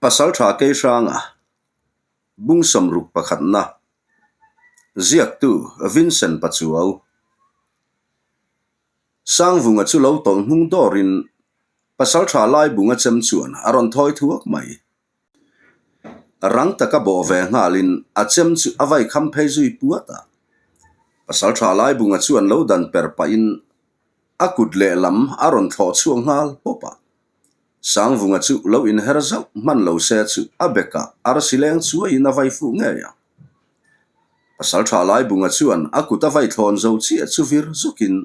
Pasaltha Keihranga bung sawmruk pakhatna ziaktu Vincent Pachuau Sangvunga chu lo tawlh hnung dawrin Pasaltha Laibunga chem chuan a rawn thawi thuak mai. Rang taka bawh ve nghalin a chem chu a vai kham phei zui puat a. Pasaltha Laibunga chuan lo dan per pahin a kut lehlam a rawn thlawh chhuak nghal pawp a. Sangvunga chu lo inher zauh hman lo se chu a bekah arsi leng chuaiin a vai fuh ngei a. Pasaltha Laibunga chuan a kut a vai thlawn zo chiah chu vir zawkin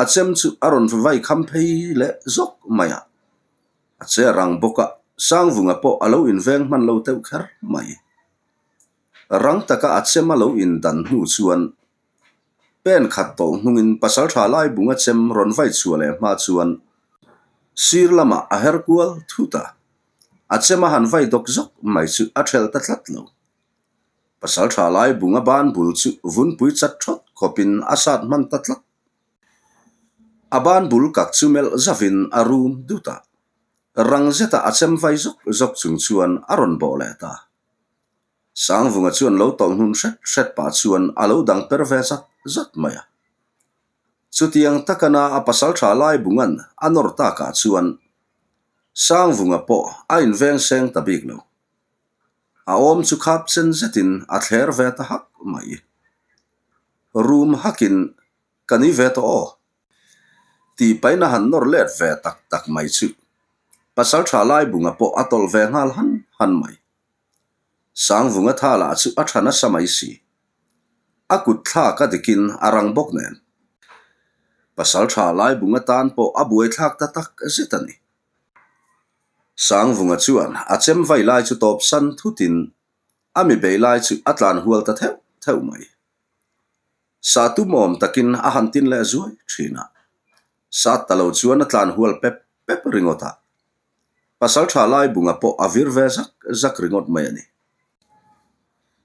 a chem chu a rawn vai kham phei leh zawk mai a. A che rang bawk a, Sangvunga pawh a lo inveng hman lo teuh kher mai. Rang taka a chem a lo indan hnu chuan Pen khat tawlh hnungin Pasaltha Laibunga chem rawn vai chhuah leh hma chuan sir lamah a her kual thut a, a chem a han vai dawk zawk mai chu a thelh ta tlat lo. Pasaltha Laibunga ban bul chu vunpui chat thawt khawpin a sat hman ta tlat. A ban bul kak chu melh zavin a rum dut a, rang zeta a chem vai zawk zawk chung chuan a rawn bawh leh ta. Sangvunga chuan lo tawlh hnun hret hret pah chuan a lo dang per ve zat zat mai a. Chutiang takana a pasal tha Laibunga'n a nawr takah chuan Sangvunga pawh a inveng seng ta bik lo. A awm chu khap chen zetin a thler ve ta hak mai. Rum hakin ka ni ve tawh aw. Tih pahin a han nawr let ve tak tak mai chu pasal tha Laibunga pawh a tawlh ve nghal han han mai. Sangvunga tha lah chu a tha nasa mai si. A kut thlak a dikin a rang bawk nen. Pasal tha Laibunga tan pawh a buai thlak ta tak zet a ni. Sangvunga chuan a chem vai lai chu tawp san thutin a mi bei lai chu a tlan hual ta theuh theuh mai. Sa tumawm takin a han tin leh zuai thin a. Sat ta lo chuan a tlan hual pep pep ringawt a. Pasal tha Laibunga pawh a vir ve zak zak ringawt mai a ni.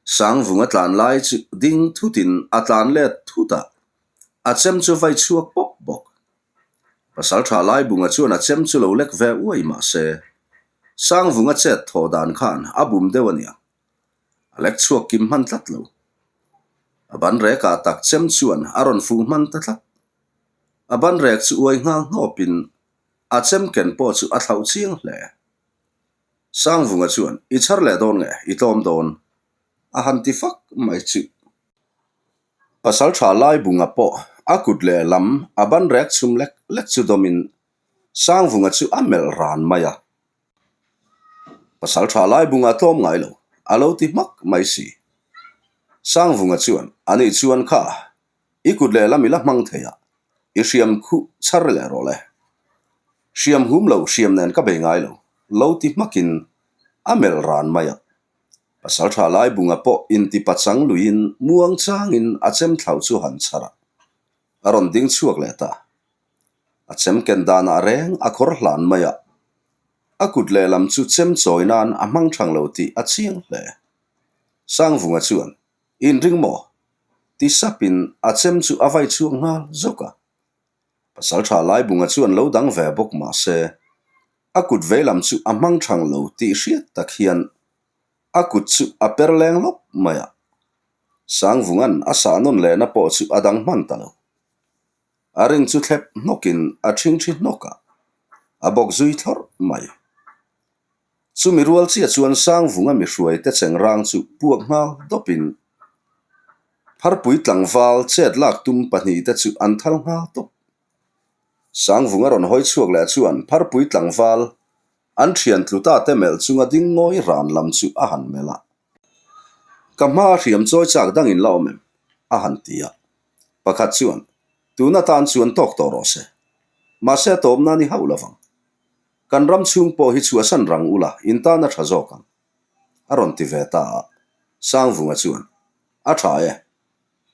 Sangvunga tlan lai chu ding thutin a tlan let thut a, a chem chu vai chhuak pawp bawk. Pasal tha Laibunga chuan a chem chu lo lek ve uai mah se, Sangvunga chet thawh dan khan a bum deuh a nia. A lek chhuak kim hman tlat lo. A ban rekah tak chem chuan a rawn fuh hman ta tlat. A ban rek chu uai nghal hnawpin A chem ken pawh chu a thlauh chiang hle. Sangvunga chuan, I chhar leh dawn nge, i tlawm dawn? A han ti fak mai chu. Pasaltha Laibunga pawh a kut leh lam a ban rek chhum lek lek chu dawmin Sangvunga chu a melh ran mai a. Pasaltha Laibunga tlawm ngai lo, a lo ti hmak mai si. Sangvunga chuan, Ani chuan kha, I kut lehlam i la hmang thei a, i hriam khuh chhar leh rawh le. Hriam hum lo hriam nen ka bei ngai lo, lo ti hmakin a melh ran mai a. Pasal tha Laibunga pawh inti pachang luiin muang changin a chem thlauh chu han chhar a, a rawn ding chhuak leh ta. A chem ken danah reng a khawr hlan mai a, a kut lehlam chu chem chawi nan a hmang thang lo tih a chiang hle. Sangvunga chuan Inring maw? Ti sapin a chem chu a vai chhuak nghal zawk a. Pasaltha Laibunga chuan lo dang ve bawk mah se, a kut veilam chu a hmang thang lo tih hriat tak hian a kut chu a per leng lawp mai a. Sangvunga'n a sah nawn lehna pawh chu a dang hman ta lo. A ring chu thlep hnawkin a ṭhingṭhi hnawk a, a bawk zui thlawrh mai. Chumi rual chiah chuan Sangvunga mi hruaite chengrang chu puak nghal dawpin Pharpui tlangval chet lak tum pahnihte chu an thal nghal tawp. Sangvunga rawn hawi chhuak leh chuan Pharpui tlangval an thian tlu ta te melh chunga ding ngawi ran lam chu a han melh a. Ka hma a hriam chawi chak dangin la awm em? a han ti a. Pakhat chuan, Tun atan chuan tawk tawh rawh se. Mahse a tawpna ni hauh lovang. Kan ram chhung pawh hi chhuahsan rang ula in tan a tha zawk ang, a rawn ti ve ta a. Sangvunga chuan, A tha e.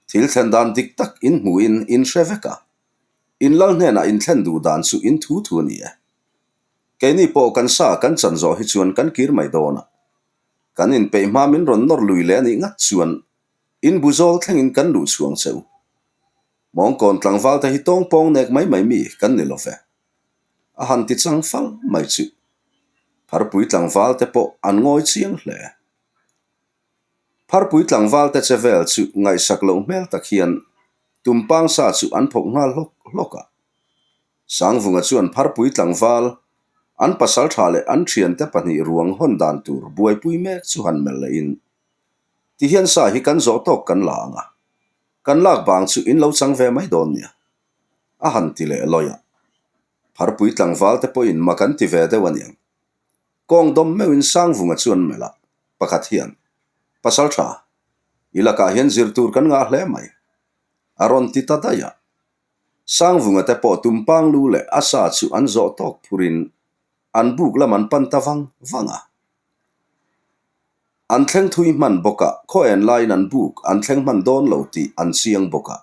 Thil thlen dan dik tak in hmuhin in hre vek a. In lal hnenah in thlen duh dan chu in thu thu a ni e. Keini pawh kan sa kan chan zawh hi chuan kan kir mai dawn a. Kan inpeih hma min rawn nawr lui leh a nih ngat chuan in bu zawl thlengin kan luh chhuang che u. Mawngkawn tlangval te hi tawngpawng nek mai mai mi kan ni lo ve. A han ti chang fal mai chu. Pharpui tlangval te pawh an ngawi chiang hle. Pharpui tlangval te che vel chu ngaihsak loh hmel tak hian tumpang sa chu an phawk nghal hlawk hlawk a. Sangvunga chuan Pharpui tlangval, an pasal tha leh an thiante pahnih ruang hawn dan tur buaipui mek chu han melh lehin, Tihian sa hi kan zawh tawk kan la ang a, kan lak bang chu in lo chang ve mai dawn nia, a han ti leh lawi a. Pharpui tlangval te pawhin mak an ti ve deuh aniang. Kawng dawm meuhin Sangvunga chu an melh a, pakhat hian, Pasal tha, i lakah hian zir tur kan ngah hle mai, a rawn ti ta daih a. Sangvunga te pawh tumpang lu leh a sa chu an zawh tawk phurin an buk lam an pan ta vang vang a. An thleng thui hman bawk a, khaw en laiin an buk an thleng hman dawn lo tih an chiang bawk a.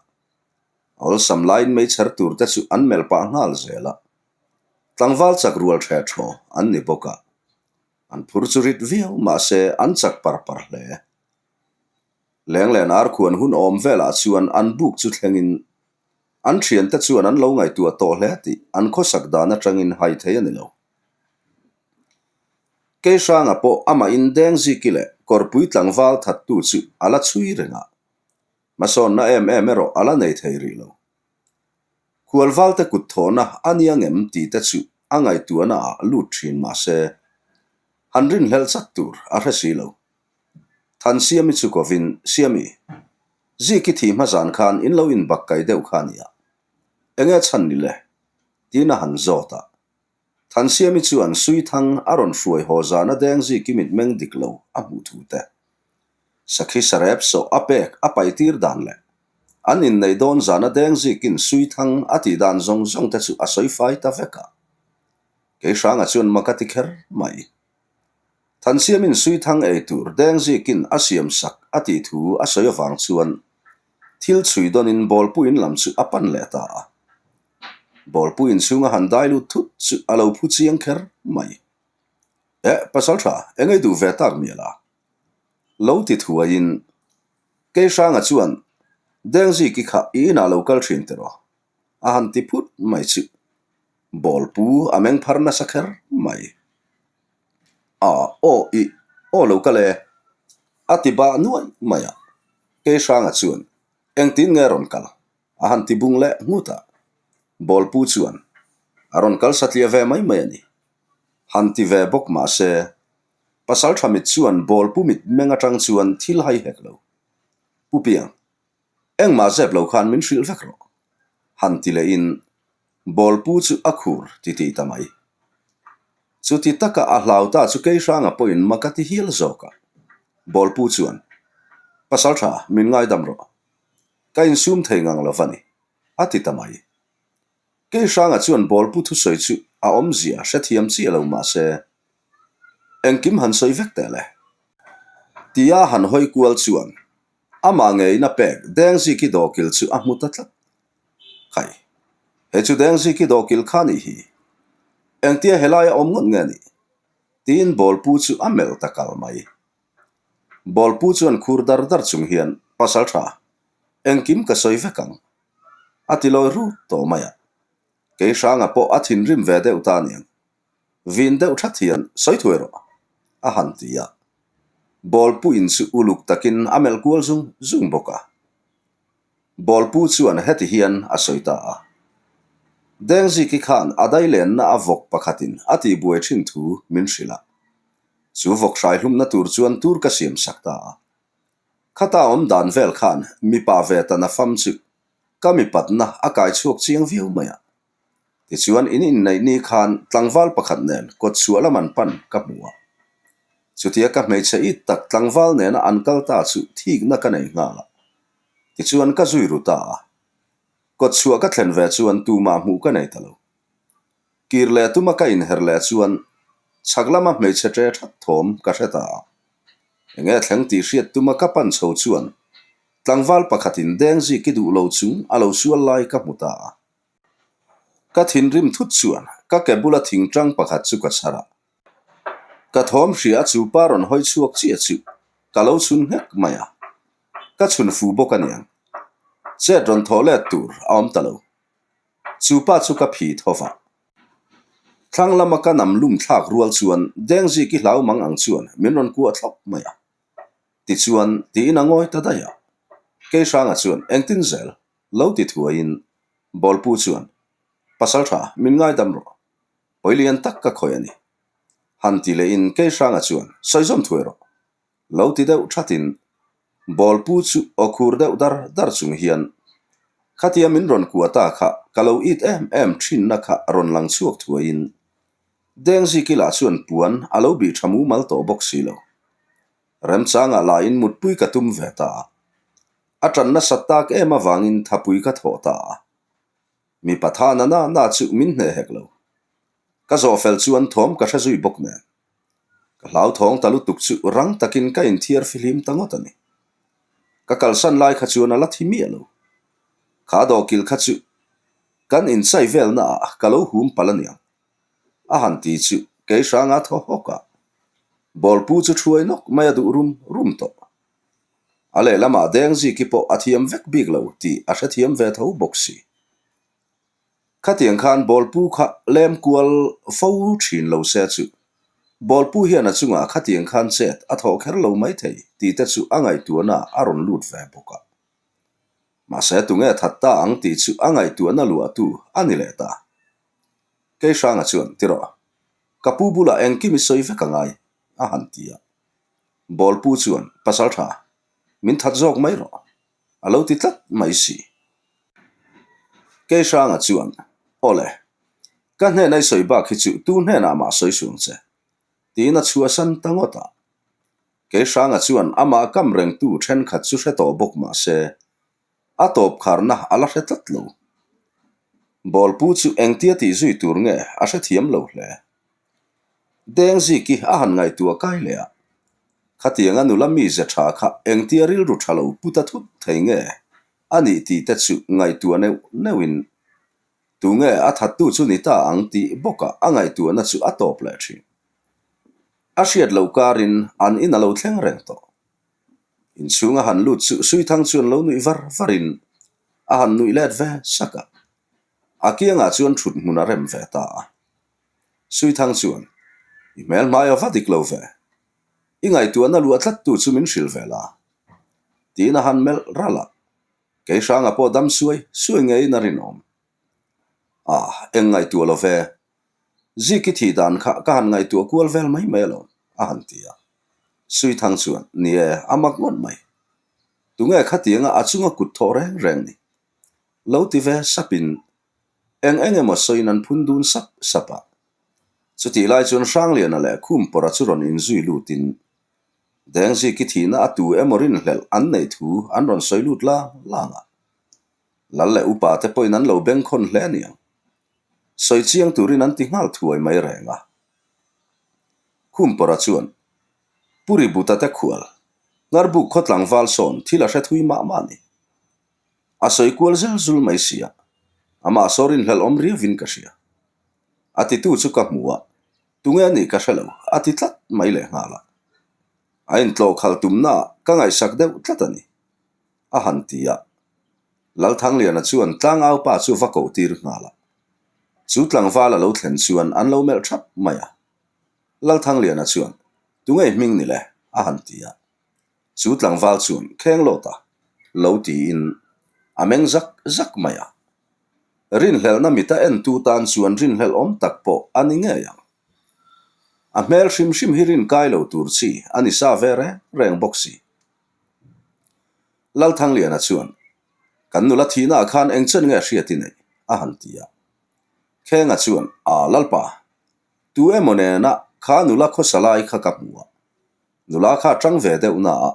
Awlsam laiin meichher tur te chu an melh pah nghal zel a. Tlangval chak rual ṭhe ṭhaw an ni bawk a. An phur chu rit viau mahse an chak par par hle. Lenglen arkhuan hun awm velah chuan an buk chu thlengin an thiante chuan an lo ngaihtuah tawh hle tih an khawsak dan atangin hai thei a ni lo. Keihranga pawh amahin Dengziki leh Kawrpui tlangval thattu chu a la chhui reng a, hmasawnna em em erawh a la nei thei rih lo. Khualvalte kut thawhna a nia ngem tih te chu a ngaihtuahna ah lut thin mahse, han rinhlelh chat tur a hre si lo. Thansiami chu kovin, Siami, Ziki thih hma zan khan in lo inbak kai deuh kha a nia. Enge chhan ni le? Tiin a han zawt a. Thansiami chuan Suithang a rawn hruai haw zana Dengziki mitmeng dik lo a hmuh thu te, Sakhi sarep sawh a pek a paihtir dan leh an inneih dawn zana Dengzikin Suithang a tih dan zawng zawng te chu a sawi fai ta vek a. Keihranga chuan mak a ti kher mai. Thansiamin Suithang ei tur Dengzikin a siam sak a tih thu a sawi avang chuan thil chhui dawnin Bawlpuiin lam chu a pan leh ta a. Bawlpuiin chhunga han dai lut thut chu a lo phu chiang kher mai. Eh, pasal tha, eng ei duh ve tak mial a? Lo ti thuaiin Keihranga chuan Dengziki kha i inah lo kal thin tiraw? A han ti phut mai chu Bawlpu a meng phar nasa kher mai. A, aw i, aw lo kal e, a ti bah nuai mai a. Keihranga chuan, Engtin nge rawn kal? A han ti bung leh nghut a. Bawlpu chuan, A rawn kal satliah ve mai mai a ni. Han ti ve bawk mah se, Pasaltha mit chuan Bawlpu mit meng atang chuan thil hai hek lo. Pu Piang, Engmah zep lo khan min hrilh vek rawh. Han ti lehin Bawlpu chu a khur ti tih ta mai. Chuti taka a hlau ta chu Keihranga pawhin mak a ti hial zawk a. Bawlpu chuan, Pasal tha, min ngaidam rawh. Ka insum thei ngang lo va ni, a ti ta mai. Keihranga chuan Bawlpu thusawi chu a awmzia hrethiam chiah lo mah se, Engkim han sawi vek teh le. Tia han hawi kual chuan Amah ngeiin a pek Dengziki dawhkil chu a hmu ta tlat. Khai, he chu Dengziki dawhkil kha nih hi. Engtia helaia awm ngawt nge nih? Tiin Bawlpu chu a melh ta kal mai. Bawlpu chuan khur dar dar chung hian, Pasal tha, engkim ka sawi vek ang. A ti lawi rut tawh mai a. Keihranga pawh a thinrim ve deuh ta aniang. Vin deuh that hian sawi thuai rawh, a han ti a. Bawlpu in chu uluk takin a melh kual zung zung bawk a. Bawlpu chuan heti hian a sawi ta a. Dengziki khan a dailenna a vawk pakhatin a tihbuai thin thu min hrilh a. Chu vawk hraihlumna tur chuan tur ka siam sak ta a. Khata awm dan vel khan mipa ve ta na fam chu ka mipatna a kai chhuak chiang viau mai a. Tichuan in inneih ni khan tlangval pakhat nen kawt chhuah lam an pan ka hmu a. Chutia ka hmeichhe it tak tlangval nena an kal ta chu thikna ka nei nghal a. Tichuan ka zui ru ta a. Kawt chhuah ka thlen ve chuan tumah hmuh ka nei ta lo. Kir leh tuma ka inher leh chuan chhak lama hmeichhe ṭe ṭhat thawm ka hre ta a. Enge thleng tih hriat tuma ka pan chho chuan tlangval pakhatin dengzik i duh lo chung a lo sual lai ka hmu ta a. Ka thinrim thut chuan ka ke bula thingtang pakhat chu ka chhar a. Ka thawm hria a chu pa rawn hawi chhuak chiah chu ka lo chhun nghek mai a. Ka chhun fu bawk a niang. Chet rawn thawh let tur a awm ta lo. Chu pa chu ka phi tho va. Thlang lama ka nam lum thlak rual chuan Dengziki hlau mang ang chuan min rawn kuah thlawp mai a. Tichuan, tiin a ngawi ta daih a. Keihranga chuan engtin zel lo ti thuaiin Bawlpu chuan, Pasal tha, min ngaidam rawh. Pawi lian tak ka khawih a ni. Han ti lehin Keihranga chuan, Sawi zawm thuai rawh. Lo ti deuh thatin Bawlpu chu aw khur deuh dar dar chung hian, Khatia min rawn kuah ta kha ka lo it em em thinna kha rawn lang chhuak thuaiin Dengziki lah chuan puan a lo bih tha mumal tawh bawk si lo. Remchangah lahin mutpui ka tum ve ta a. A tan nasat tak em avangin thapui ka thawh ta a. Mipa tha na na na chu min hneh hek lo. Ka zawh fel chuan thawm ka hre zui bawk nen. Ka hlauthawng ta lutuk chu rang takin ka inthiar fihlim ta ngawt a ni. Ka kalsan lai kha chuan a la thi miah lo. Kha dawhkil kha chu kan inchai velna ah ka lo hum palh a niang. A han ti chu kei hranga thaw hawk a, bawlpu chu thuai nawk mai a duh rum rum tawh. A lehlamah Dengziki pawh a thiam vek bik lo tih a hrethiam ve tho bawk si. Khatiang khan bawlpu kha lem kual fo thin lo se chu bawlpu hian a chungah khatiang khan chet a thawh kher lo maithei tih te chu a ngaihtuahna a rawn lut ve bawk a. Mahse tunge that ta ang tih chu a ngaihtuahna luahtu a ni leh ta. Keihranga chuan, Tirawh, ka pu bulah engkim i sawi vek a ngai, a han ti a. Bawlpu chuan, Pasal tha, min that zawk mai rawh, a lo ti tlat mai si. Keihranga chuan, Awle, ka hnena i sawi bak hi chu tu hnenah mah sawi suang che, tiin a chhuahsan ta ngawt a. Keihranga chuan amah kam rengtu thenkhat chu hre tawh bawk mah se, a tawp kharna a la hre tlat lo. Bawlpu chu engtia tih zui tur nge a hrethiam lo hle. Dengziki a han ngaihtuah kai leh a, Khatianga nula mize tha kha engtia rilru tha lo pu ta thut thei nge a nih tih te chu ngaihtuah neuh neuhin tunge a thattu chu ni ta ang tih bawkah a ngaihtuahna chu a tawp leh thin. A hriat loh karin an in a lo thleng reng tawh. Inchhung a han lut chu Suithang chuan lo nuih var varin a han nuih let ve sak a, a kiangah chuan thut hmun a rem ve ta a. Suithang chuan, I hmel hmai a va dik lo ve. I ngaihtuahna luah tlattu chu min hrilh ve la. Tiin a han melh ralh a, kei hranga pawh dam suai suai ngeiin a rinawm. Ah, eng ngaihtuah lo ve. Ziki thih dan kha ka han ngaihtuah kual vel mai mai alawm, a han ti a. Suithang chuan, Ni e, a mak ngawt mai. Tunge khatianga a chunga kut thawh reng reng ni? Lo ti ve sapin eng eng emaw sawiin an phun dun sap sap a. Chutih lai chuan Hrangliana leh Khumpawra chu rawn inzui lutin Dengziki thihna a tu emaw rinhlelh an neih thu an rawn sawi lut lang lang a. Lal leh upa te pawhin an lo bengkhawn hle aniang. Sawi chiang turin an ti nghal thuai mai reng a. Khumpawra chuan, Pu Ributa te khual, Ngarbuk khaw tlangval sawn thil a hre thui mah mah a ni. A sawi kual zel zul mai si a, amah saw rinhlelh awm riauin ka hria. A titu chu ka hmu a, tunge a nih ka hre lo, a ti tlat mai lehnghal a. A intlawh khalh tumnaah ka ngaihsak deuh tlat a ni, a han ti a. Lalthangliana chuan tlangaupa chu va koh tir nghal a. Chu tlangval a lo thlen chuan an lo melh thap mai a. Lalthangliana chuan, Tunge i hming ni le? a han ti a. Chu tlangval chuan, Kheng lawt a, lo tiin a meng zak zak mai a. Rinhlelhna mita entu tan chuan rinhlelh awm tak pawh a ni ngei ang. A hmel hrim hrim hi rinkai lo tur chi a ni sa ve reng reng bawk si. Lalthangliana chuan, Kan nula thihnaah khan eng chen nge hriat i neih? a han ti a. Khenga chuan, Aa Lalpa, tu emaw nena kha nula khawsa lai kha ka hmu a, nula kha a tang ve deuh na a,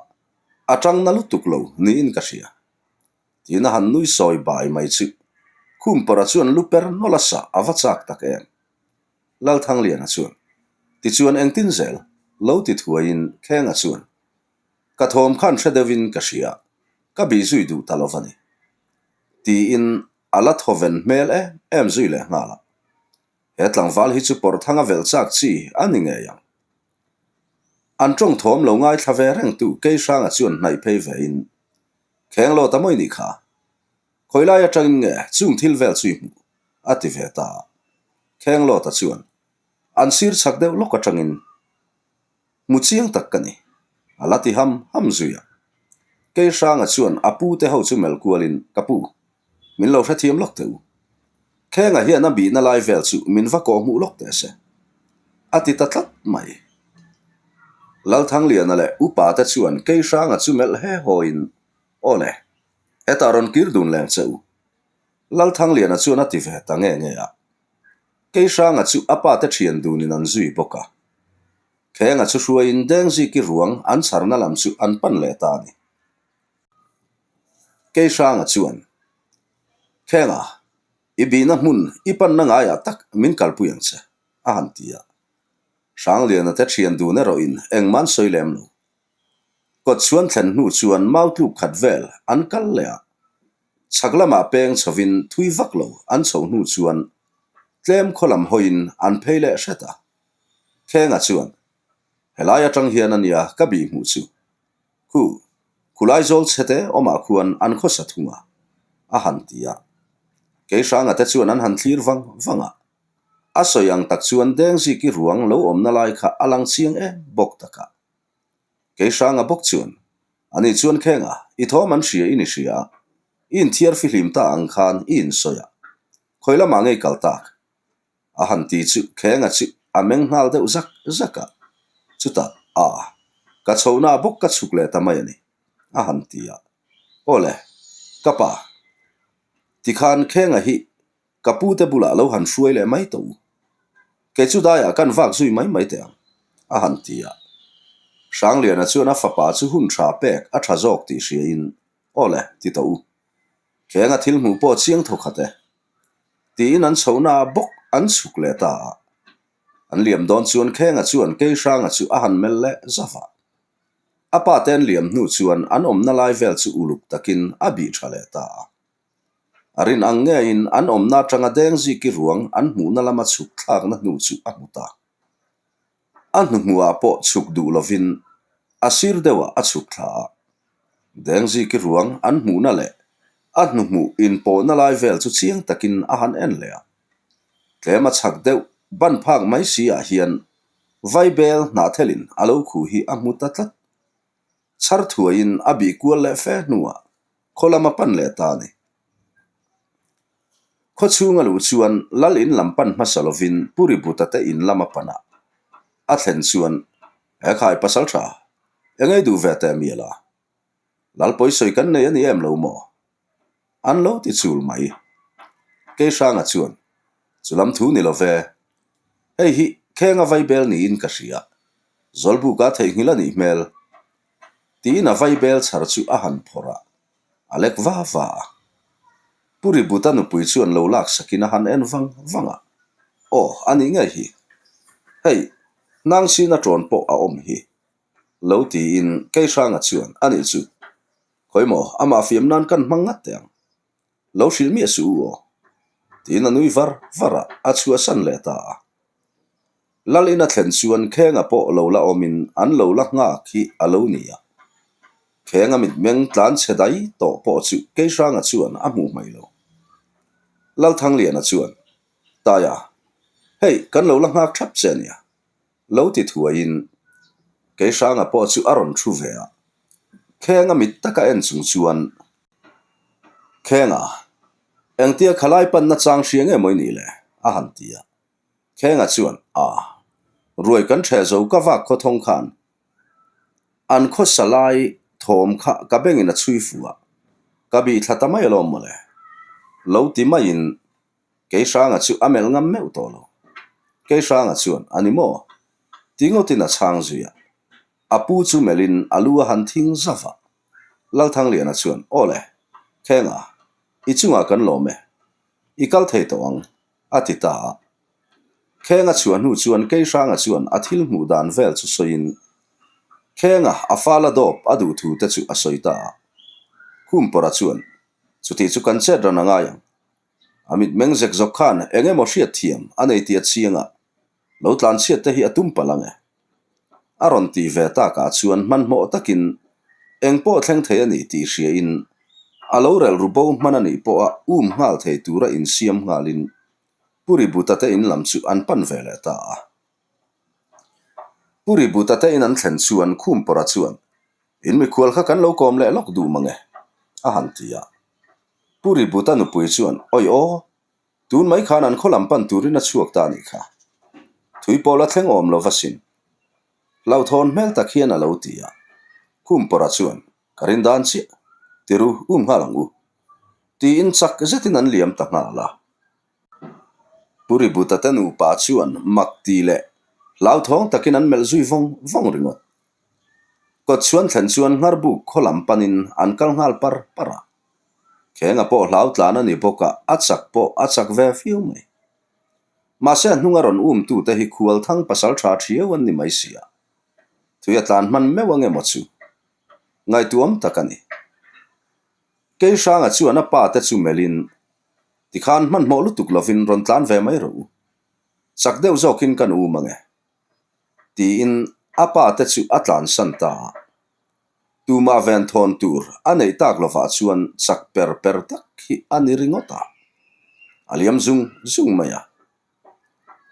a tang na lutuk lo niin ka hria. Tiin a han nui sawi bai mai chu. Khumpawrha chuan lu per nawlh a sah a va chak tak em? Lalthangliana chuan, Tichuan engtin zel? lo ti thuaiin Khenga chuan, Ka thawm khan hre deuhin ka hria, ka bih zui duh ta lo va ni. Tiin a la thawven hmel em em zui leh nghal a. He tlangval hi chu pawrh thanga velh chak chi a ni ngei ang. An tawng thawm lo ngaithla ve rengtu Keihranga chuan hnaih phei vein, Kheng lo ta mawi nih kha. Khawi lai atangin nge chung thil vel chu i hmuh? a ti ve ta a. Kheng Lawta chuan. An sir chak deuh lawk atangin hmu chiang tak ka ni, a la ti ham ham zui a. Keihranga chuan a pu te ho chu melh kualin, Ka pu, min lo hrethiam lawk teh u. Khenga hian a bihna lai vel chu min va kawh hmuh lawk teh se. A ti ta tlat mai. Lalthangliana leh upa te chuan Keihranga chu melh he hawiin, Aw le, hetah rawn kir dun leng che u. Lalthangliana chuan a ti ve ta nge nge a. Keihranga chu a pa te thian dunin an zui bawk a. Khenga chu hruaiin Dengziki ruang an chharna lam chu an pan leh ta a ni. Keihranga chuan, Khenga, i bihna hmun i panna ngaiah tak min kalpui ang che, a han ti a. Hrangliana te thian dun erawhin engmah an sawi lem lo. Kawt chhuan thlen hnu chuan mau tluk khat vel an kal leh a. Chhak lamah peng chhovin thui vak lo an chhoh hnu chuan tlem khaw lam hawiin an phei leh hret a. Khenga chuan, Helai atang hian a nia ka bih hmuh chu. Khu, khulai zawl chhete awmah khuan an khawsa thung a, a han ti a. Keihranga te chuan an han thlir vang vang a. A sawi ang tak chuan Dengziki ruang lo awmna lai kha a lang chiang em bawk tak a. Keihranga bawk chuan, Ani chuan Khenga, i thawm an hria in i hria a, i inthiar fihlim ta ang khan i insawi a, khawi lamah ngei kal tak? A han ti chu Khenga chu a meng nghal deuh zak zak a, chutah, A, ka chhohna bawk ka chhuk leh ta mai a ni, a han ti a. Aw le, ka pa, tikhan Khenga hi Ka pu te bulah lo han hruai leh mai tawh u. Kei chu daiah kan vak zui mai mai teh ang, a han ti a. Hrangliana chuan a fapa chu hun tha pek a tha zawk tih hriain, Aw le, ti tawh u. Khenga thil hmuh pawh chiang tho khat e. Tiin an chhohna ah bawk an chhuk leh ta a. An liam dawn chuan Khenga chuan Keihranga chu a han melh leh zauh a. A pa te an liam hnu chuan an awmna lai vel chu uluk takin a bih tha leh ta a. A rin ang ngeiin an awmna atanga Dengziki ruang an hmuhna lama chhuk thlakna hnu chu a hmu ta. A hnuhmuhah pawh chhuk duh lovin a sir deuhah a chhuk thla a. Dengziki ruang an hmuhna leh a hnuhmuh inpawhna lai vel chu chiang takin a han en leh a. Tlem a chhak deuh ban phak mai si ah hian Vaibel hnahthelin a lo khuh hi a hmu ta tlat. Chhar thuaiin a bih kual leh fe hnuah khaw lam a pan leh ta a ni. Khaw chhung a luh chuan Lal in lam pan hmasa lovin Pu Ributa te in lam a pan a, a thlen chuan, He khai pasal tha, eng ei duh ve teh mial a? Lal pawisawi kan nei a ni em lo maw? An lo ti chul mai. Keihranga chuan, Chu lam thu ni lo ve. Hei hi Khenga Vaibel niin ka hria. Zawlbuka theihnghilh a nih hmel. Tiin a vaibel chhar chu a han phawrh a, a lek va va a. Pu Ributa nupui chuan lo laksakin a han en vang vang a, Aw, a nih ngei hi. Hei, hnangchhina ṭawn pawh a awm hi. Lo tiin Keihranga chuan, A nih chu. Khawi maw, amah fiam nan kan hmang ngat teh ang. Lo hrilh miah suh u aw. Tiin a nui var var a, a chhuahsan leh ta a. Lal ina thlen chuan Khenga pawh lo la awmin an lo la nghak hi a lo ni a. Khenga mitmeng tlan chhe dai tawh pawh chu Keihranga chuan a hmuh hmai lo. Lalthangliana chuan, Taia, hei kan lo la nghak thap che a nia. Lo ti thuaiin Keihranga pawh chu a rawn thu ve a. Khenga mit taka en chung chuan, Khenga, engtia khalai panna chang hria nge maw i nih le? a han ti a. Khenga chuan, A, ruai kan ṭheh zo ka vak khaw thawng khan an khawsa lai thawm kha ka bengin a chhui fu a, ka bih thla ta mai alawm mawle. Lo ti maiin Keihranga chu a melh ngam meuh tawh lo. Keihranga chuan, A ni maw? Ti ngawtin a chhang zui a. A pu chu melhin a lu a han thing zauh a. Lalthangliana chuan, Aw le, Khenga, i chungah kan lawm e. I kal thei tawh ang. A ti ta a. Khenga chhuah hnu chuan Keihranga chuan a thil hmuh dan vel chu sawiin Khenga a fal a dawp a duh thu te chu a sawi ta a. Khumpawrha chuan, Chutih chu kan chet ran a ngai ang. A mitmeng zek zawk khan eng emaw hriat thiam a nei tih a chiang a, lo tlanchhiat te hi a tum palh ang e. A rawn tih ve takah chuan hmanhmawh takin eng pawh thleng thei a nih tih hriain a lo relh ru bo hman a nih pawha um nghal thei tura insiam nghalin Pu Ributa te in lam chu an pan ve leh ta a. Pu Ributa te in an thlen chuan Khumpawra chuan, In mikhual kha kan lo kawm leh lawk duh mang e, a han ti a. Pu Ributa nupui chuan, Awi aw, tun mai khan an khaw lam pan turin a chhuak ta a nih kha. Thui pawh la thleng awm lo va sin. Hlauhthawn hmel tak hian a lo ti a. Khumpawra chuan, Ka rin dan chiah, tiru um nghal ang u. Tiin chak zetin an liam ta nghal a. Pu Ributa te nupa chuan mak ti leh hlauthawng takin an melh zui vawng vawng ringawt. Kawt chhuan thlen chuan Ngharbuk khaw lam panin an kal nghal par par a. Khenga pawh hlau tlan a ni bawk a, a chak pawh a chak ve viau mai. Mahse a hnunga rawn umtute hi khualthang pasal tha thiau an ni mai si a. Thui a tlan hman meuh ang emaw chu ngaihtuam tak a ni. Keihranga chuan a pa te chu melhin Tikhan hmanhmawh lutuk lovin rawn tlan ve mai rawh u. Chak deuh zawkin kan um ang e. Tiin a pa te chu a tlansan ta a. Tumah ven thawn tur a neih tak lovah chuan chak per per tak hi a ni ringawt a. A liam zung zung mai a.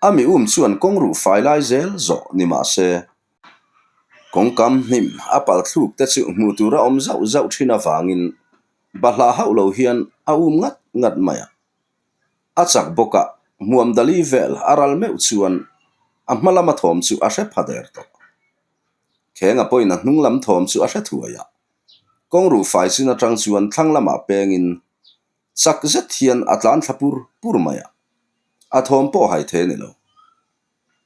A mi um chuan kawng ruh fai lai zel zawh ni mah se, kawngkam hnim a pal thluk te chu hmuh tur a awm zauh zauh thin avangin bahlah hauh lo hian a um ngat ngat mai a. A chak bawk a, hmuam dali vel a ral meuh chuan a hma lama thawm chu a hre pha der tawh. Khenga pawhin a hnung lam thawm chu a hre thuai a, kawng ruh fai chin atang chuan thlang lamah pengin Chak zet hian a tlan thla pur pur mai a, a thawm pawh hai thei a ni lo.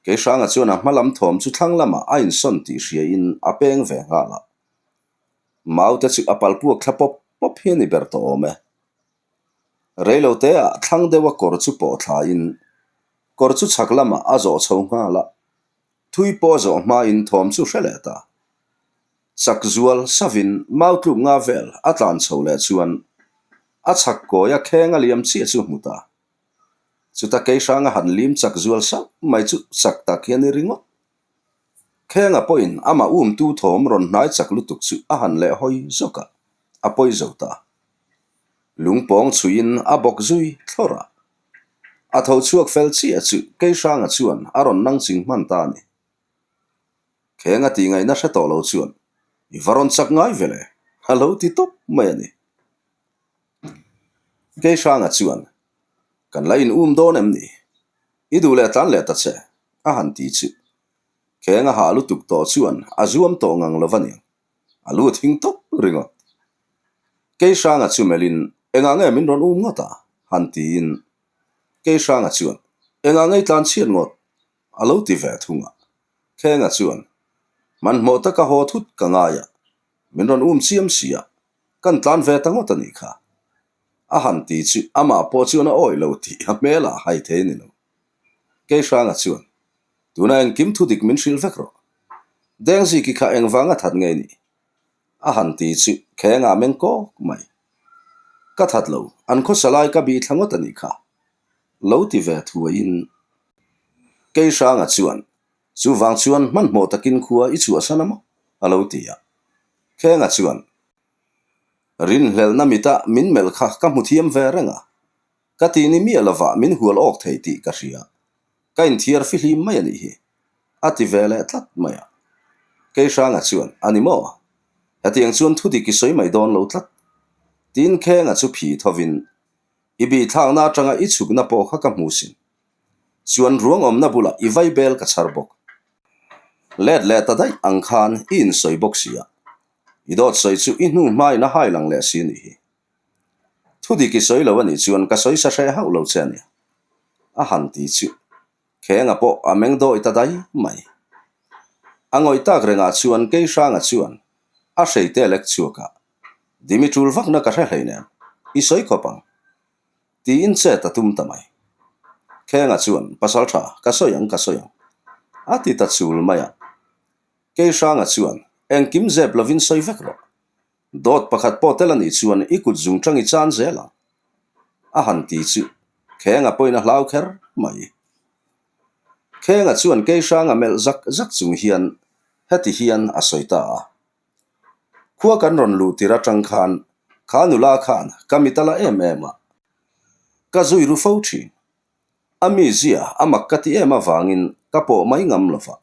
Keihranga chuan a hma lam thawm chu thlang lamah a insawn tih hriain a peng ve nghal a. Mau te chu a pal puak thla pawp pawp hi a ni ber tawh awm e. Reiloteah thlang deuha kawr chu pawh thlain kawr chu chhak lamah a zawh chho nghal a, thui pawh a zawh hmain thawm chu hre leh ta. Chak zual savin mau tluk nga vel a tlan chho leh chuan a chhak kawi a kheng a liam chiah chu hmu ta. Chuta Keihranga han lim chak zual sauh mai chu chak tak hi a ni ringawt. Khenga pawhin amah umtu thawm rawn hnai chak lutuk chu a han leh hawi zawk a, a pawi zo ta. Lungpawng chhuiin a bawk zui thlawrh a. A tho chhuak fel chiah chu Keihranga chuan a rawn nang ching hman ta a ni. Kheng a tih ngaihna hre tawh lo chuan i va rawn chak ngai ve le, a lo ti tawp mai a ni. Keihranga chuan, Kan la in um dawn em ni? I duh leh tlan leh ta che, a han ti chu. Kheng a hah lutuk tawh chuan a zuam tawh ngang lo va niang, a lu thing tawp ringawt. Keihranga chu melhin, Engah nge min rawn um ngawt a? han tiin Keihranga chuan, Engah nge i tlan chhiat ngawt? A lo ti ve thung a. Khenga chuan, Hmanhmawh taka haw thut ka ngai a, min rawn um chiam si a, kan tlan ve ta ngawt a nih kha. A han ti chu amah pawh chuan a awih lo tih a hmelah hai thei a ni lo. Keihranga chuan, Tuna engkim thu dik min hrilh vek rawh. Dengziki kha engvanga that nge ni? A han ti chu Khenga meng kawk mai. Ka that lo, an khawsa lai ka bih thla ngawt a nih kha. Lo ti ve thuaiin Keihranga chuan, Chuvang chuan hmanhmawh takin khua i chhuahsan a maw? a lo ti a. Khenga chuan, Rinhlelhna mita min melh kha ka hmu thiam ve reng a. Ka ti ni miah lovah min hual awk thei tih ka hria. Ka inthiar fihlim mai a nih hi. A ti ve leh tlat mai a. Keihranga chuan, A ni maw? Hetiang chuan thudik i sawi mai dawn lo tlat. Tiin Khenga chu phi thovin, I bihthlakna atanga i chhukna pawh kha ka hmu sin. Chuan ruang awmna bulah i vai bel ka chhar bawk. Let leh ta daih ang khan i insawi bawk si a. I dawt sawi chu i hnu hmain a hai lang leh si nih hi. Thudik i sawi lo a nih chuan ka sawi sa hreh hauh lo che a nia. A han ti chu Khenga pawh a meng dawi ta dai mai. A ngawih tak rengah chuan Keihranga chuan a hreite lek chhuak a, Dimi tul vakna ka hre hleinem, i sawi khawp ang. Tiin chet a tum ta mai. Khenga chuan, Pasal tha, ka sawi ang, ka sawi ang. A ti ta chul mai a. Keihranga chuan, Engkim zep lovin sawi vek rawh. Dawt pakhat pawh tel a nih chuan i kut zung tang i chan zel ang. A han ti chu Khenga pawhin a hlau kher mai. Khenga chuan Keihranga melh zak zak chung hian heti hian a sawi ta a. Khua kan rawn luh tir atang khan kha nula khan ka mit a la em em a, ka zui ru fo thin. A mizia a mak ka ti em avangin ka pawh mai ngam lo va.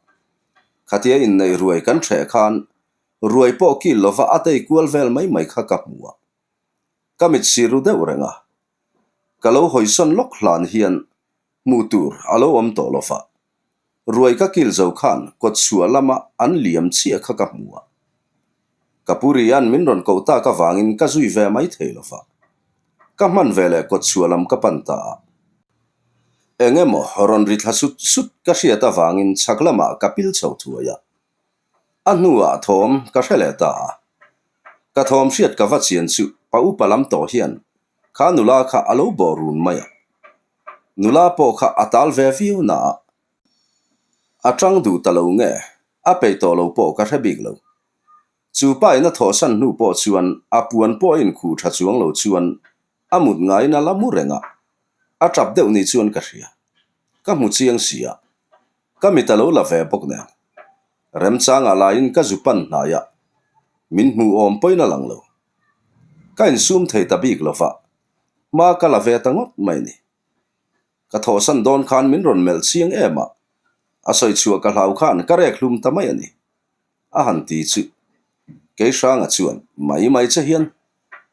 Khatia inneih ruai kan hreh khan ruai pawh kil lova a tei kual vel mai mai kha ka hmu a. Ka mit sir ru deuh reng a. Ka lo hawisawn lawk hlan hian hmuh tur a lo awm tawh lova. Ruai ka kil zo khan kawtchhuah lama an liam chiah kha ka hmu a. Ka pu Rian min rawn koh tak avangin ka zui ve mai thei lova. Ka hman ve leh kawtchhuah lam ka pan ta a. Eng emaw rawn ri thla sut sut ka hriat avangin chhak lamah ka pil chho thuai a. A hnuah thawm ka hre leh ta a. Ka thawm hriat ka va chian chu pa upa lam tawh hian kha nula kha a lo bawh run mai a. Nula pawh kha a tal ve viau na a. A tang duh ta lo nge a peih tawh lo pawh ka hre bik lo. Chu pa in a thawhsan hnu pawh chuan a puan pawh a inkhuh tha chuang lo chuan a mut ngaiin a la mu reng a, a tap deuh ni chuan ka hria. Ka hmu chiang si a, ka mit a lo la ve bawk nen. Remchangah laiin ka zu pan hnai a, min hmuh awm pawhin a lang lo. Ka insum thei ta bik lo va, hma ka la ve ta ngawt mai ni. Ka thawhsan dawn khan min rawn melh chiang em a, a sawi chhuah ka hlau khan ka rek hlum ta mai a ni. A han ti chu. Kei Hranga chuan, Mai mai che hian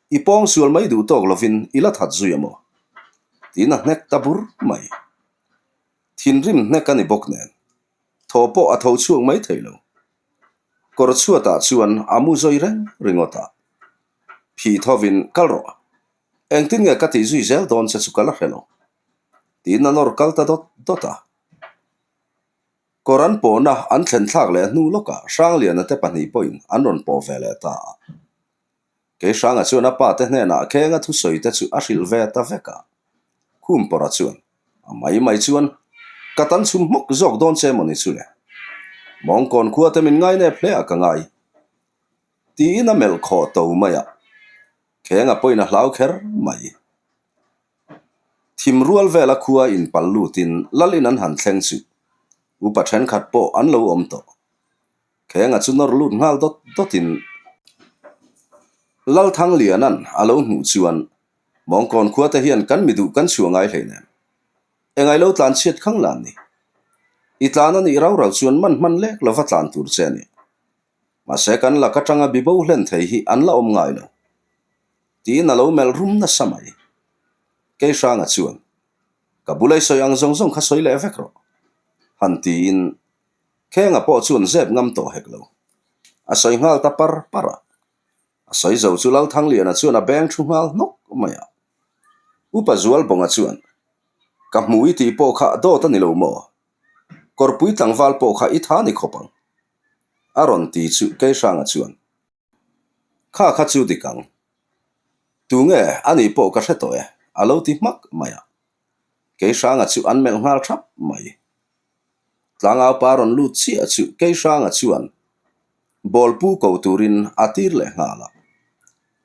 i pawng sual mai duh tawk lovin i la that zui a maw? Tiin a hnek ta bur mai. Thinrim hnek a ni bawk nen, thaw pawh a tho chhuak mai thei lo. Kawr chhuatah chuan a mu zawi reng ringawt a. Phih thovin, Kal rawh. Engtin nge ka tih zui zel dawn che chu ka la hre lo. Tiin a nawr kal ta dawt dawt a. Kawr an pawhna an thlen thlak leh hnu lawkah Hrangliana te pahnih pawhin an rawn pawh ve leh ta a. Kei Hranga chuan a pa te hnenah Khenga thusawi te chu a hrilh ve ta vek a. Khumpawrha chuan, A mai mai chuan ka tan chhum hmawk zawk dawn che mawni chu le. Mawngkawn khua te min ngainep hle a ka ngai. Tiin a melh khawh to mai a. Khenga pawhin a hlau kher mai. Thim rual vela khua inpal lutin Lalin an han thleng chu upa thenkhat pawh an lo awm tawh. Khenga chu nawr lut nghal dawt dawtin Lalthangliana'n a lo hmuh chuan Mawngkawn khua te hian kan mi duh kan chhuah ngai hleinem. Engai lo tlan chhiat khang lan ni. I tlan a nih rau rau chuan man hman lek lova tlan tur che a ni. Mahse kan lak atanga bibo hlen thei hi an la awm ngai lo. Tiin a lo melh rum nasa mai. Kei Hranga chuan, Ka bula i sawi ang zawng zawng kha sawi leh vek rawh. Han tiin Khenga pawh chuan zep ngam tawh hek lo. A sawi nghal ta par par a. A sawi zo chu Lalthangliana chuan a beng thu nghal hnawk mai a. Upa Zualbawnga chuan, Ka hmu i tih pawh kha dawt a ni lo maw? Kawrpui tlangval pawh kha i tha ni khawp ang. A rawn ti chu Kei Hranga chuan, Kha kha chu dik ang. Tunge a nih pawh ka hre tawh e, a lo ti hmak mai a. Kei Hranga chu an melh nghal thap mai. Tlangau pa rawn lut chiah chu Kei Hranga chuan ball pu ko turin a tir leh nghal a.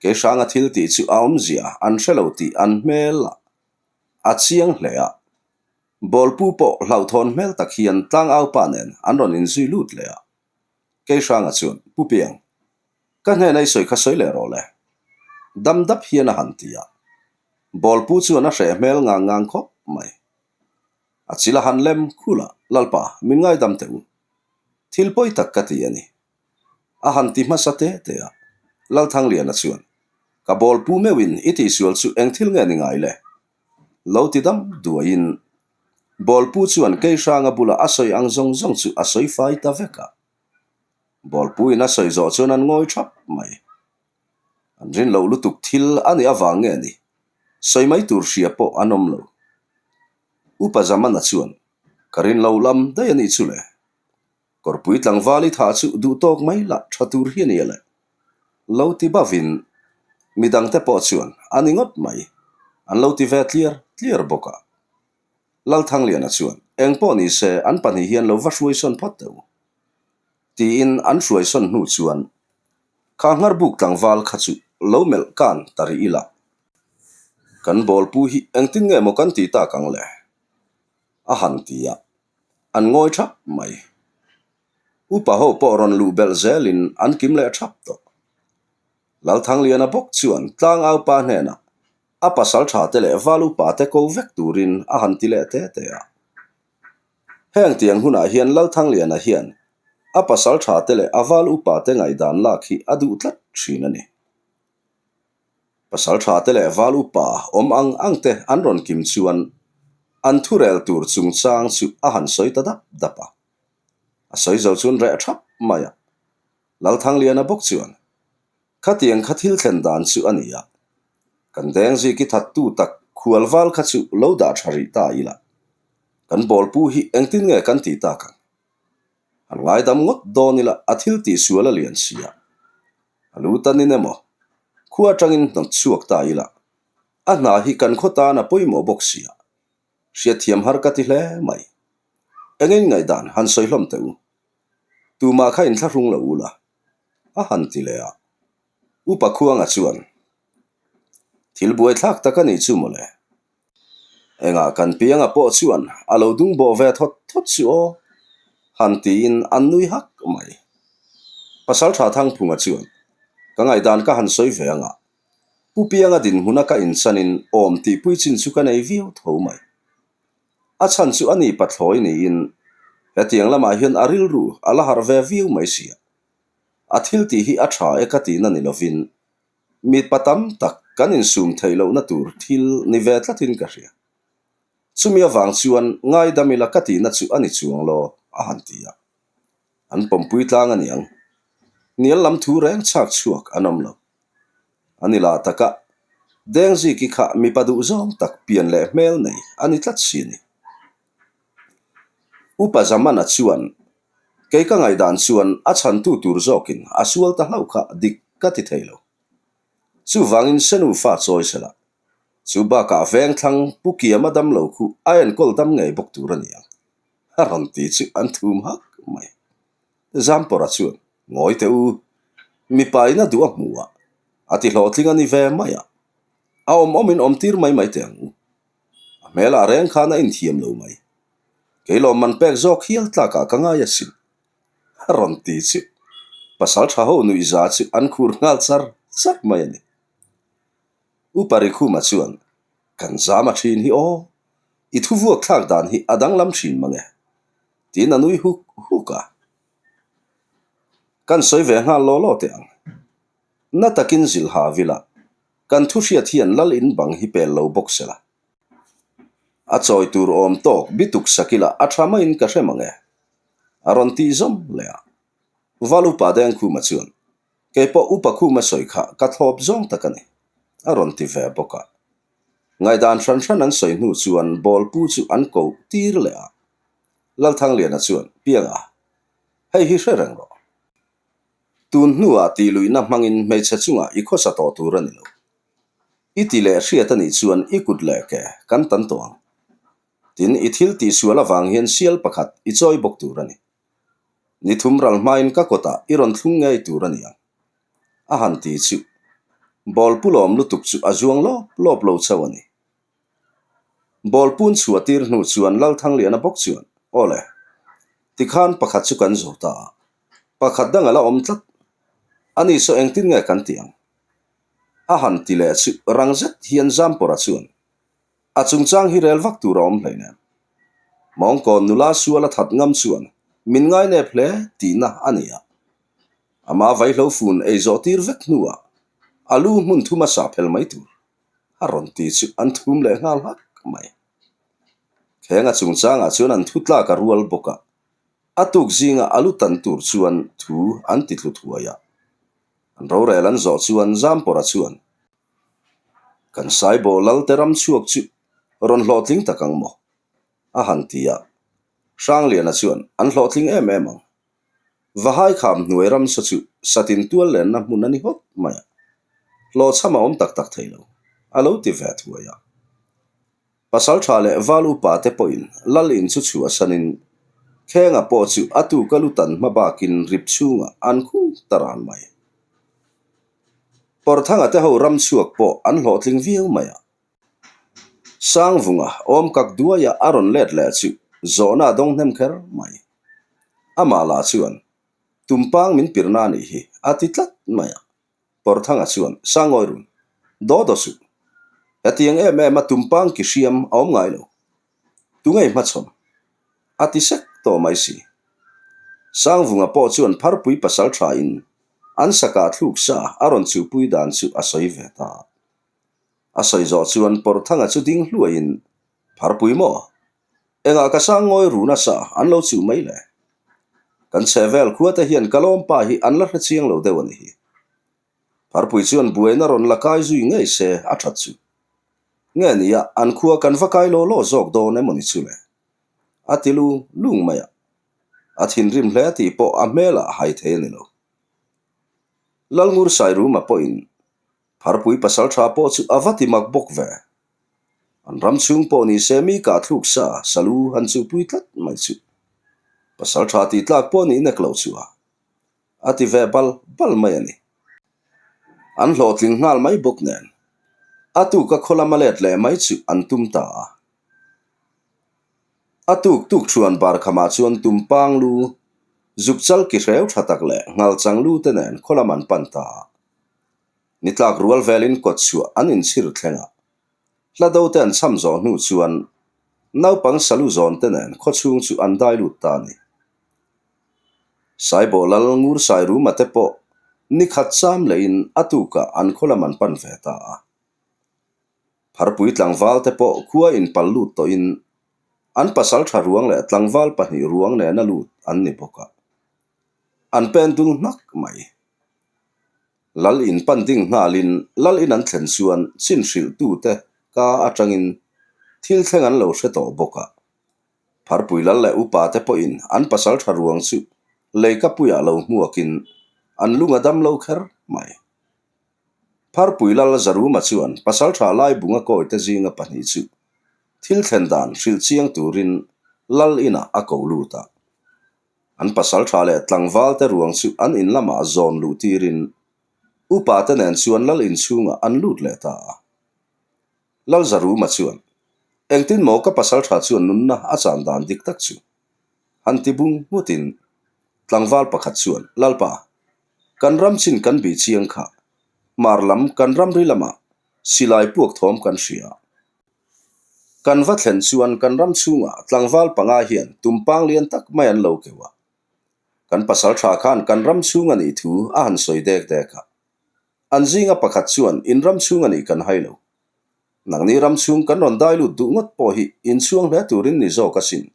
Kei Hranga thil tih chu a awmzia an hre lo tih an hmel a, a chiang hle a. Ball pu pawh hlauhthawn hmel tak hian Tlangau pa nen an rawn inzui lut leh a. Kei Hranga chuan, Pu Piang, ka hnena i sawi kha sawi leh rawh le. Dam dap hian a han ti a. Ball pu chuan a hreh hmel ngang ngang khawp mai. A chil a han lem khul a, Lalpa, min ngaidam teh u. Thil pawi tak ka ti a ni. A han ti hmasa te te a. Lalthangliana chuan, Ka ball pu meuhin i tihsual chu eng thil nge ni ngai le? Lo ti dam duaiin Bawlpu chuan kei hranga bulah a sawi ang zawng zawng chu a sawi fai ta vek a. Bawlpuin a sawi zawh chuan an ngawi thap mai. An rin loh lutuk thil a nih avang nge ni, sawi mai tur hria pawh an awm lo. Upa Zamana chuan, Ka rin lo lam daih a nih chu le. Kawrpui tlangval i thah chu duh tawk mai lah tha tur hi a ni a le. Lo ti bavin midangte pawh chuan a ni ngawt mai, an lo ti ve tliar tliar bawk a. Lalthangliana chuan, Eng pawh ni se an pahnih hian lo va hruaisawn phawt teh u. Tiin an hruaisawn hnu chuan kha ngharbuk tlangval kha chu lo melh kan ta rih ila. Kan bawlpu hi engtin nge maw kan ti tak ang le? A han ti a. An ngawi thap mai. Upa ho pawh rawn luh belh zelin an kim leh thap tawh. Lalthangliana bawk chuan tlangau pa hnenah a pasal tha te leh val upa te ko vek turin a han ti leh te te a. Heng tiang hunah hian Lalthangliana hian. A pasal tha te leh a val upa te ngaihdan lak hi a duh tlat thin a ni. Pasal tha te leh val upa awm ang ang te an rawn kim chuan an thurel tur chungchang chu a han sawi ta dap dap a. A sawi zo chuan reh thap mai a. Lalthangliana bawk chuan, Khatiang kha thil thlen dan chu a ni a, kan dengziki thattu tak khual val kha chu lo dah tha rih ta ila, kan bawlpu hi engtin nge kan tih tak ang? Han ngaidam ngawt dawn ila a thil tih sual a lian si a, a lu tanin emaw khua atangin hnawt chhuak ta ila, a hna hi kan khaw tan a pawimawh bawk si a, hriatthiam har ka ti hle mai. Engin ngaihdan han sawi hlawm teh u. Tumah kha inthlahrung lo ula, a han ti leh a. Upa Khuanga chuan, Thil buaithlak tak a nih chu mawle. Engah kan pianga pawh chuan a lo dung bawh ve thawt thawt chu aw, han tiin an nui hak mai. Pasaltha Thangphunga chuan, Ka ngaihdan ka han sawi ve anga, Pu Pianga dinhmuna ka inchanin awm tihpui chin chu ka nei viau tho mai. A chhan chu a ni pathlawi niin hetiang lamah hian a rilru a la harh ve viau mai sia. A thil tih hi a tha e ka tihna ni lovin mipa tam tak kan insum theih lohna tur thil ni ve tlatin ka hria. Chumi avang chuan ngaidam ila ka tihna chu a ni chuang law a han ti a. An pawmpui tlang a niang. Hnial lam thu reng chhak chhuak an awm lo. A ni lah taka, Dengziki kha mipa duh zawng tak pian leh hmel nei a ni tlat si a ni. Upa Zamana chuan, Kei ka ngaihdan chuan a chhantu tur zawkin a sual ta hlauh kha dik ka ti thei lo. Chuvangin Senu fa chawi sela, chu bakah vengthlang Pu Kiama damlo khu a enkawl dam ngei bawk tur a ni ang, a rawn ti chu an thum hak mai. Zampawra chuan, Ngawi teh u, mipa in a duh a hmu a, a ti hlawhtling a ni ve mai a, a awm awmin awm tir mai mai teh ang u. A hmelah reng khan a inthiam lo mai. Kei lawmman pek zawk hial tlakah ka ngai asin. A rawn ti chu pasal tha ho nuihza chu an khur nghal char char mai a ni. Upa Rikhuma chuan, Kan zam a thin hi aw, i thu vuak thlak dan hi a danglam thin mang e. Tiin a nui huk huk a. Kan sawi ve nghal law law teh ang. Na takin zilha vila, kan thu hriat hian lal in bang hi pel lo bawk sela. A chawi tur awm tawk bituk sakila a tha maiin ka hre mang e. A rawn tih zawm leh a. Val upa Dengkhuma chuan, Kei pawh upa Khuma sawi kha ka thlawp zawng tak a ni, a rawn ti ve bawk a. Ngaihdan hran hran an sawi hnu chuan bawlpu chu an koh tir leh a. Lalthangliana chuan, Pianga, hei hi hre reng rawh. Tun hnuah tihluihna hmangin hmeichhe chungah i khawsa tawh tur a ni lo. I ti leh hriat a nih chuan i kut leh ke kan tan tawh ang. Tin, i thil tihsual avang hian sial pakhat i chawi bawk tur a ni. Ni thum ral hmain ka kawtah i rawn thlung ngei tur a ni ang. A han ti chu ball pu lawm lutuk chu a zuang lawp lawp lo chauh a ni. Ball pun chhuah tir hnu chuan Lalthangliana bawk chuan, Aw le, tikhan pakhat chu kan zo ta a, pakhat dang a la awm tlat. Ani saw engtin nge kan ti ang? A han ti leh chu rang zet hian Zampawra chuan, A chungchang hi rel vak tur a awm hleinem. Mawngkawn nula sual a that ngam chuan min ngainep hle tihna a ni a. Ama vaihlo fun ei zawh tir vek hnuah a lu hmun thum a sah phel mai tur a rawn ti chu an thum leh nghal hak mai. Khenga chungchangah chuan an thu tlak a rual bawk a, a tuk zinga a lu tan tur chuan thu an ti tlu thuai a. An rorel an zawh chuan Zampawra chuan Kan Saibaw Lalte ram chhuak chu rawn hlawhtling tak ang maw? a han ti a. Hrangliana chuan an hlawhtling em em ang. Vahai kham hnuai ramsa chu satin tual lenna hmun a ni hawt mai a, hlawhchham a awm tak tak thei lo, a lo ti ve thuai a. Pasal tha leh val upa te pawhin lal in chu chhuahsanin Khenga pawh chu a tuka lu tan hma bakin rip chhungah an khung ta ran mai. Pawrthanga te ho ram chhuak pawh an hlawhtling viau mai a. Sangvunga awm kak duaia a rawn let leh chu zawhna a dawng hnem kher mai. Amah lah chuan, Tumpang min pirna a nih hi, a ti tlat mai a. Pawrthanga chuan, Sangawi run, daw daw suh. Hetiang em em a tumpang ki hriam a awm ngai lo. Tungei hmachhawn? A ti sek tawh mai si. Sangvunga pawh chuan Pharpui pasal tha in an sakah thluk sa a rawn chuhpui dan chu a sawi ve ta. A sawi zawh chuan Pawrthanga chu ding hluaiin, Pharpui maw? Engah ka sang ngawi ru nasa an lo chuh mai le? Kan chhehvel khua te hian ka lawmpa hi an la hrechiang lo deuh a ni hi. Pharpui chuan buaina rawn la kai zui ngei se a that chu. Nge nia an khua kan va kai law law zawk dawn emaw ni chu le? A ti lung lung mai a. A thinrim hle tih pawh a hmelah a hai thei a ni lo. Lalngur Sairuma pawhin Pharpui pasal tha pawh chu a va ti mak bawk ve. An ram chhung pawh ni se mi kah thluk sa salu han chuhpui tlat mai chu. Pasal tha tih tlak pawh nih nek lo chu a. A ti ve bal bal mai a ni. An hlawhtling nghal mai bawk nen a tuka khaw lama let leh mai chu an tum ta a. A tuk tuk thuan bar khamah chuan tumpang lu, zuk chal ki hreu tha tak leh nghal chang lu te nen khaw lam an pan ta a. Ni tlak rual velin kawt chhuah an inchhir thleng a. Hla do te an cham zawh hnu chuan naupang salu zawn te nen khaw chhung chu an dai lut ta a ni. Saibawh lal ngur sai ruma te pawh ni khat cham lehin a tukah an khaw lam an pan ve ta a. Pharpui tlangval te pawh khua inpal lut tawhin an pasal tha ruang leh tlangval pahnih ruang nena lut an ni bawk a. An pen dul hnak mai. Lal in pan ding nghalin lal in an thlen chuan chin hrilhtute ka atangin thil thleng an lo hre tawh bawk a. Pharpui lal leh upa te pawhin an pasal tha ruang chu leikapuiah lo hmuakin an lung a dam lo kher mai. Pharpui lal Zaruma chuan pasal tha Laibunga kawite zinga pahnih chu thil thlen dan hrilh chiang turin lal inah a ko lut a. An pasal tha leh tlangval te ruang chu an in lamah zawn luh tirin upa te nen chuan lal inchhungah an lut leh ta a. Lal Zaruma chuan, Engtin maw ka pasal tha chuan nunna a chan dan dik tak chu? Han ti bung nghutin tlangval pakhat chuan, Lalpa, kan ram chin kan bih chiang kha, hmar lam kan ramri lamah silai puak thawm kan hria. Kan va thlen chuan kan ram chhungah tlangval panga hian tumpang lian tak mai an lo keuh a. Kan pasal tha khan kan ram chhung a nih thu a han sawi dek dek a. An zinga pakhat chuan in ram chhung a nih kan hai lo. Nangni ram chhung kan rawn dai lut duh ngawt pawh hi inchhuang hle turin ni zawk asin,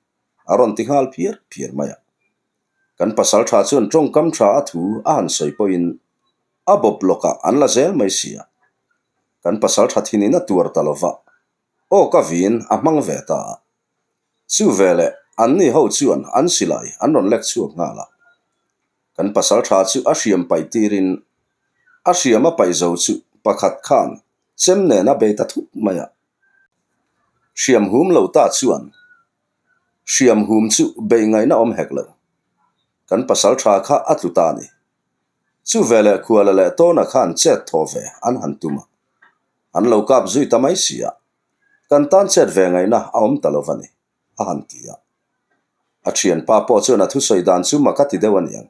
a rawn ti nghal phiar phiar mai a. Kan pasal tha chuan tawngkam tha a thu a han sawi pawhin a bawp lawkah an la zel mai si a. Kan pasal tha thinin a tuar ta lova, aw ka vin a hmang ve ta a. Chu veleh anni ho chuan an silai an rawn lek chhuak nghal a. Kan pasal tha chu a hriam paih tirin a hriam a paih zo chu pakhat khan chem nen a bei ta thut mai a. Hriam hum lo ta chuan hriam hum chu bei ngaihna awm hek lo. Kan pasal tha kha a tlu ta a ni. Chu veleh khuala leh tawna khan chet thaw ve an han tum a. An lo kap zui ta mai si a. Kan tan chet ve ngaihna a awm ta lo va ni, a han ti a. A thianpa pawh chuan a thusawi dan chu mak a ti deuh a niang.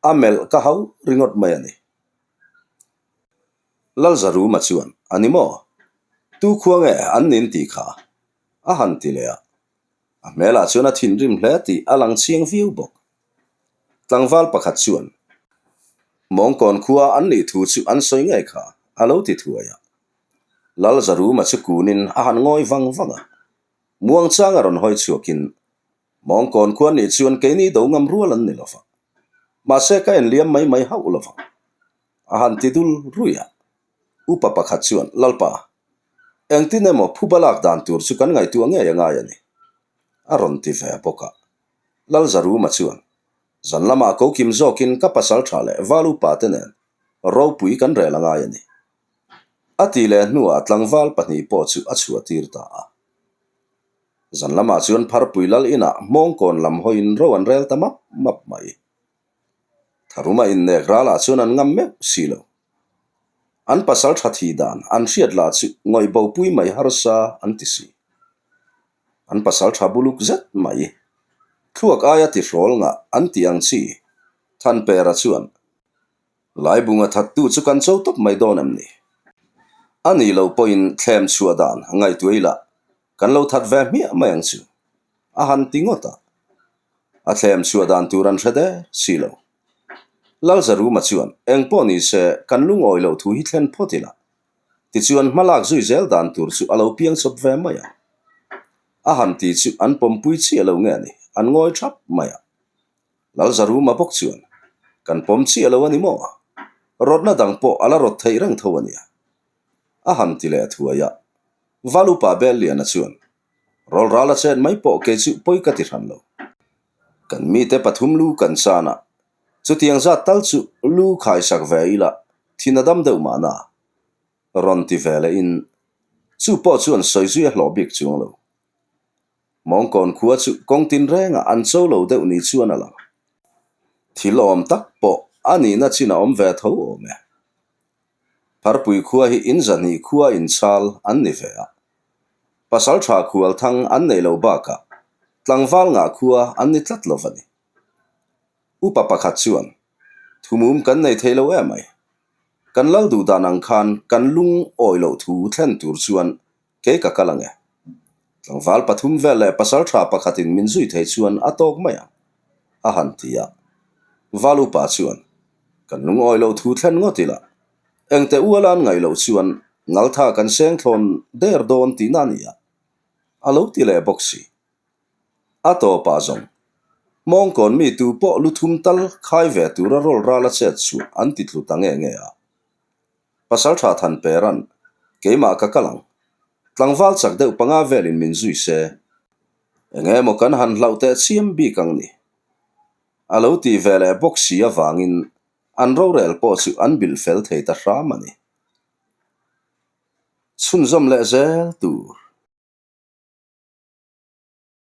A melh ka hau ringawt mai a ni. Lalzaruma chuan, A ni maw? Tu khua nge an nin tih kha? a han ti leh a. A hmelah chuan a thinrim hle tih a lang chiang viau bawk. Tlangval pakhat chuan, Mawngkawn khua an nih thu chu an sawi ngei kha, a lo ti thuai a. Lalzaruma chu kunin a han ngawi vang vang a. Muangchang a rawn hawi chhuakin, Mawngkawn khua nih chuan keini do ngam rual an ni lo va. Mahse ka enliam mai mai hauh lo vang. A han ti dul ruih a. Upa pakhat chuan, Lalpa, engtin emaw phuba lak dan tur chu kan ngaihtuah ngei a ngai a ni, a rawn ti ve bawk a. Lalzaruma chuan, Zan lamah ko kim zawkin ka pasal tha leh val upa te nen ropui kan rel a ngai a ni. A ti leh hnuah tlangval pahnih pawh chu a chhuah tir ta a. Zan lamah chuan Pharpui lal inah hmawngkawn lam hawiin ro an rel ta map map mai. Tharuma innek ralah chuan an ngam meuh si lo. An pasal tha thih dan an hriat lah chu ngawih bopui mai harsa an ti si. An pasal tha buluk zet mai. Thluak aia tihrawl ngah an tih ang chi Thanpera chuan Laibunga thattu chu kan cho tawp mai dawn em ni? A nih loh pawhin thlem chhuah dan ngaihtuah ila kan lo that ve hmiah mai ang chu a han ti ngawt a. A thlem chhuah dan tur an hre der si lo. Lalzaruma chuan, Eng pawh ni se, kan lungawi loh thu hi thlen phawt ila. Tichuan hmalak zui zel dan tur chu a lo piang chawp ve mai a. A han ti chu an pawmpui chiah lo nge ni, an ngawi thap mai a. Lalzaruma bawk chuan, Kan pawm chiah lo a ni maw? Rawtna dang pawh a la rawt theih reng tho a nia. A han ti leh thuai a. Valupa Belliana chuan, Rawlral a chet mai pawh kei chu pawi ka ti hran lo. Kan mite pathum lu kan chan a, chutiang zat tal chu lu khaisak ve ila thin a dam deuh mahna rawn ti ve leh in chu pawh chuan sawi zui a hlawh bik chuang lo. Mawngkawn khua chu kawng tin rengah an cho lo deuh ni chuan a lang. Thil awm tak pawh a nihna chin a awm ve tho awm e. Pharpui khua hi in zahnih khua inchhal an ni ve a. Pasal tha khual thang an neih loh bakah tlangval ngah khua an ni tlat lo va ni. Upa pakhat chuan, Thumum kan nei thei lo em ai. Kan lal duh dan ang khan kan lung awi loh thu thlen tur chuan kei ka kal ang e. Tlangval pathum vel leh pasal tha pakhatin min zui thei chuan a tawk mai ang, a han ti a. Val upa chuan, Kan lungawi loh thu thlen ngawt ila, engte uala an ngaih loh chuan ngaltha kan seng thlawn der dawn tihna a ni a, a lo ti leh bawk si. A tawpah zawng, Hmawngkawn mi tu pawh lu thum tal khai ve tura rawl ral a chet chhuah an ti tlu ta nge nge a. Pasal tha than peran, Keimah ka kal ang. Tlangval chak deuh panga velin min zui se. Eng emaw kan han hlauh teh chiam bik ang ni. A lo tih ve leh bawk si avangin an rorel pawh chu an bilh fel thei ta hram a ni. Chhunzawm leh zel tur.